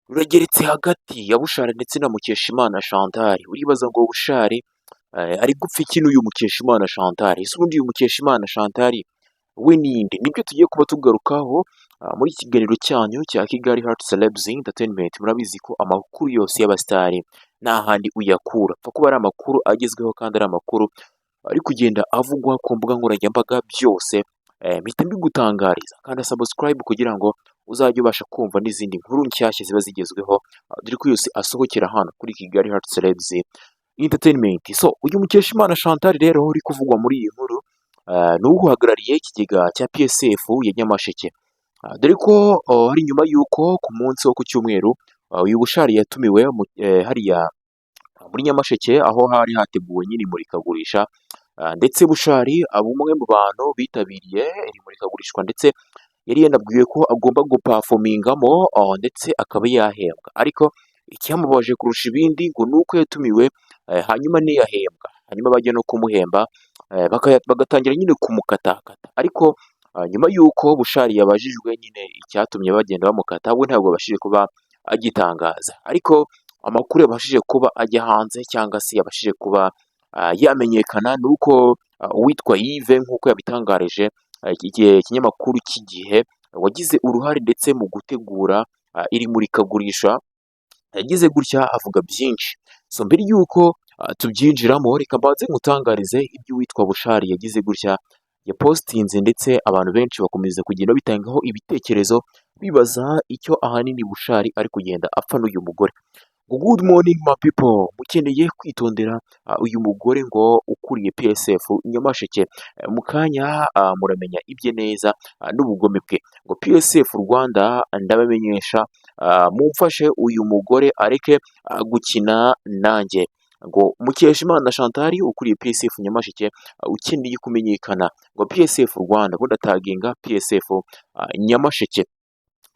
Rurageretse hagati ya Bushali ndetse na Mukeshimana Chantal. Uribaza ngo Bushali ari gupfa iki n'uyu Mukeshimana Chantal? Ese ubundi uyu Mukeshimana Chantal we ninde? Nibyo tugiye kuba tugarukaho muri iki kiganiro cyanyu cya Kigali Heart Celebs Entertainment. Murabizi ko amakuru yose y'abasitari nta handi uyakura, apfa kuba ari amakuru agezweho kandi ari amakuru ari kugenda avugwa ku mbuga nkoranyambaga byose mpita mbigutangariza. Kanda subscribe kugira ngo uzajye ubasha kumva n'izindi nkuru nshyashya ziba zigezweho, dore ko yose asohokera hano kuri Kigali Heart Celebs Entertainment. So uyu Mukeshimana Chantal rero uri kuvugwa muri iyi nkuru ni uhagarariye ikigega cya PSF ya Nyamasheke. Dore ko hari nyuma y'uko ku munsi wo ku cyumweru uyu Bushali yatumiwe hariya muri Nyamasheke, aho hari hateguwe nyine imurikagurisha, ndetse Bushali aba umwe mu bantu bitabiriye iri murikagurishwa, ndetse yari yanabwiwe ko agomba guperformingamo ndetse akaba yahembwa. Ariko icyamubabaje kurusha ibindi ngo ni uko yatumiwe hanyuma ntiyahembwa, hanyuma bajya no kumuhemba bagatangira nyine kumukatakata. Ariko nyuma y'uko Bushali yabajijwe nyine icyatumye bagenda bamukata, we ntabwo yabashije kuba agitangaza. Ariko amakuru yabashije kuba ajya hanze cyangwa se yabashije kuba yamenyekana ni uko uwitwa Yves, nk'uko yabitangarije ikinyamakuru cy'Igihe, wagize uruhare ndetse mu gutegura iri murikagurisha, yagize gutya avuga byinshi. So mbere y'uko tubyinjiramo, reka mbanze nkutangarize ibyo uwitwa Bushali yagize gutya yapostinze, ndetse abantu benshi bakomeza kugenda babitangaho ibitekerezo, bibaza icyo ahanini Bushali ari kugenda apfa n'uyu mugore. Ngo "Good morning my people, mukeneye kwitondera uyu mugore ngo ukuriye PSF Nyamasheke. Mu kanya muramenya ibye neza n'ubugome bwe." Ngo "PSF Rwanda, ndabamenyesha, mumfashe uyu mugore areke gukina nanjye." Ngo Mukeshimana Chantal ukuriye PSF Nyamasheke ukeneye kumenyekana. Ngo PSF Rwanda, ubundi atagginga PSF Nyamasheke.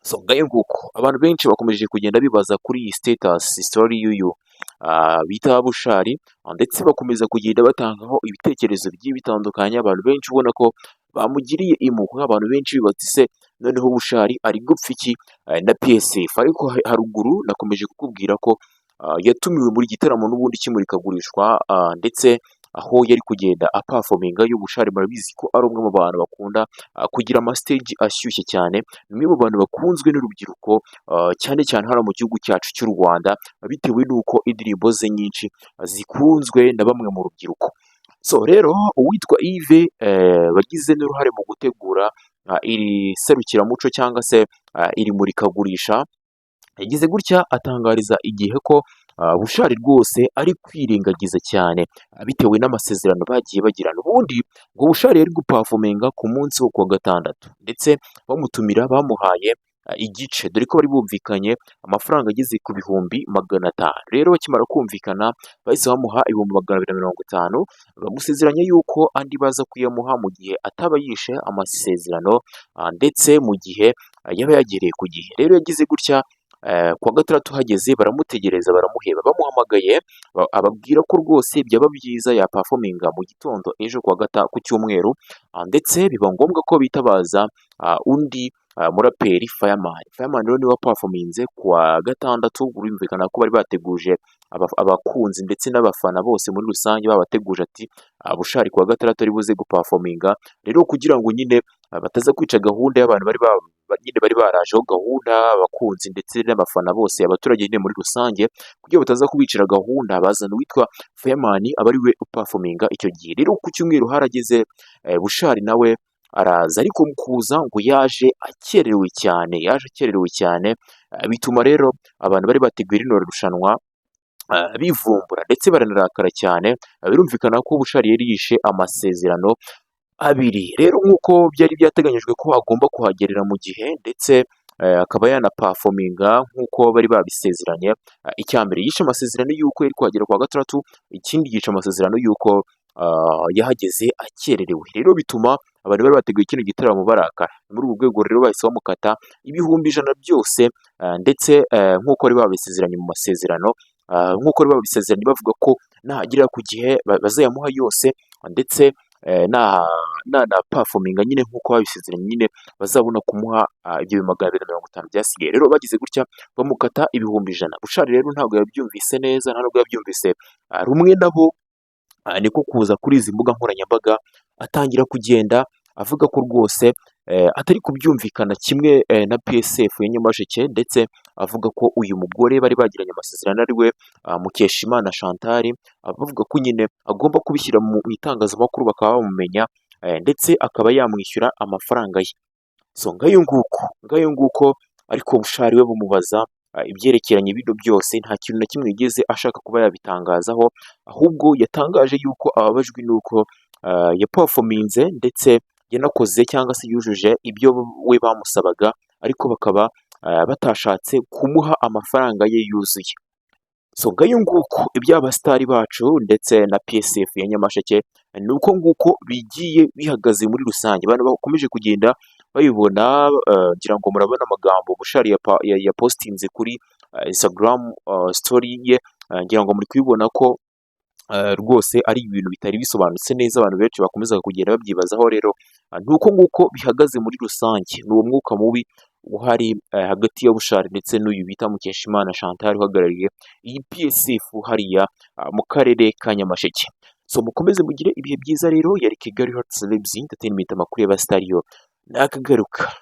So ngayo nguko, abantu benshi bakomeje kugenda bibaza kuri iyi status story y'uyu bita Bushali, ndetse bakomeza kugenda batangaho ibitekerezo bigiye bitandukanye. Abantu benshi ubona ko bamugiriye impuhwe, abantu benshi bibaza: "Ese noneho Bushali ari gupfa iki na PSF?" Ariko haruguru nakomeje kukubwira ko yatumiwe muri gitaramo n'ubundi cy'imurikagurishwa, ndetse aho yari kugenda aperforminga. Bushali murabizi ko ari umwe mu bantu bakunda kugira amastage ashyushye cyane, ni umwe mu bantu bakunzwe n'urubyiruko cyane cyane hano mu gihugu cyacu cy'u Rwanda, bitewe n'uko indirimbo ze nyinshi zikunzwe na bamwe mu rubyiruko. So rero uwitwa Yves wagize n'uruhare mu gutegura iri serukiramuco cyangwa se iri murikagurisha, yagize gutya atangariza Igihe ko Bushali rwose ari kwirengagiza cyane bitewe n'amasezerano bagiye bagirana. Ubundi ngo Bushali yari guperforminga ku munsi wo kuwa gatandatu, ndetse bamutumira bamuhaye igice, dore ko bari bumvikanye amafaranga ageze ku 500,000. Rero bakimara kumvikana bahise bamuha 250,000, bamusezeranya yuko andi baza kuyamuha mu gihe ataba yishe amasezerano, ndetse mu gihe yaba yagereye ku gihe. Rero yagize gutya kuwa gatandatu hageze baramutegereza baramuheba. Bamuhamagaye ababwira ko rwose byaba byiza yaperforminga mu gitondo ejo ku cyumweru, ndetse biba ngombwa ko bitabaza undi muraperi Fireman. Fireman rero niwe waperforminze kuwa gatandatu. Birumvikana ko bari bateguje abakunzi ndetse n'abafana bose muri rusange, babateguje ati Bushali kuwa gatandatu ari buze guperforminga. Rero kugira ngo nyine bataza kwica gahunda y'abantu bari nyine bari barajeho gahunda, abakunzi ndetse n'abafana bose, abaturage nyine muri rusange, kugira ngo bataza kubicira gahunda, bazana uwitwa Fireman aba ari we uperforminga icyo gihe. Rero ku cyumweru harageze, Bushali nawe araza, ariko mu kuza ngo yaje akererewe cyane, yaje akererewe cyane, bituma rero abantu bari bateguye rino rushanwa bivumbura ndetse baranarakara cyane. Birumvikana ko Bushali yari yishe amasezerano abiri. Rero nk'uko byari byateganyijwe ko agomba kuhagerera mu gihe, ndetse akaba yanaperforminga nk'uko bari babisezeranye, icya mbere yishe amasezerano y'uko yari kuhagera kuwa gatandatu, ikindi yica amasezerano y'uko yahageze akererewe. Rero bituma abantu bari bateguye kino gitaramo barakara. Muri urwo rwego rero bahise bamukata 100,000 byose, ndetse nk'uko bari babisezeranye mu masezerano, nk'uko bari babisezeranye bavuga ko nahagera ku gihe bazayamuha yose, ndetse na performinga nyine nk'uko babisezeranye nyine, bazabona kumuha ibyo 250 byasigaye. Rero bagize gutya bamukata 100,000. Bushali rero ntabwo yabyumvise neza, nta nubwo yabyumvise rumwe nabo, niko kuza kuri izi mbuga nkoranyambaga atangira kugenda avuga ko rwose atari kubyumvikana kimwe na PSF ya Nyamasheke, ndetse avuga ko uyu mugore bari bagiranye amasezerano, ari we Mukeshimana Chantal, bavuga ko nyine agomba kubishyira mu itangazamakuru bakaba bamumenya, ndetse akaba yamwishyura amafaranga ye. So ngayo nguko, ngayo nguko. Ariko Bushali we bumubaza ibyerekeranye bino byose, nta kintu na kimwe yigeze ashaka kuba yabitangazaho, ahubwo yatangaje yuko ababajwe n'uko yaperforminze ndetse yanakoze cyangwa se yujuje ibyo we bamusabaga, ariko bakaba batashatse kumuha amafaranga ye yuzuye. So ngayo nguko iby'abasitari bacu ndetse na PSF ya Nyamasheke, ni uko nguko bigiye bihagaze muri rusange. Abantu bakomeje kugenda babibona, ngira ngo murabona amagambo Bushali yapostinze kuri Instagram story ye, ngira ngo muri kubibona ko rwose ari ibintu bitari bisobanutse neza, abantu benshi bakomezaga kugenda babyibazaho. Rero ni uko nguko bihagaze muri rusange, ni uwo mwuka mubi uhari hagati ya Bushali ndetse n'uyu bita Mukeshimana Chantal uhagarariye iyi PSF hariya mu karere ka Nyamasheke. So mukomeze mugire ibihe byiza rero, yari Kigali Hot Celebs Entertainment, amakuru y'abasitari yo nakagaruka.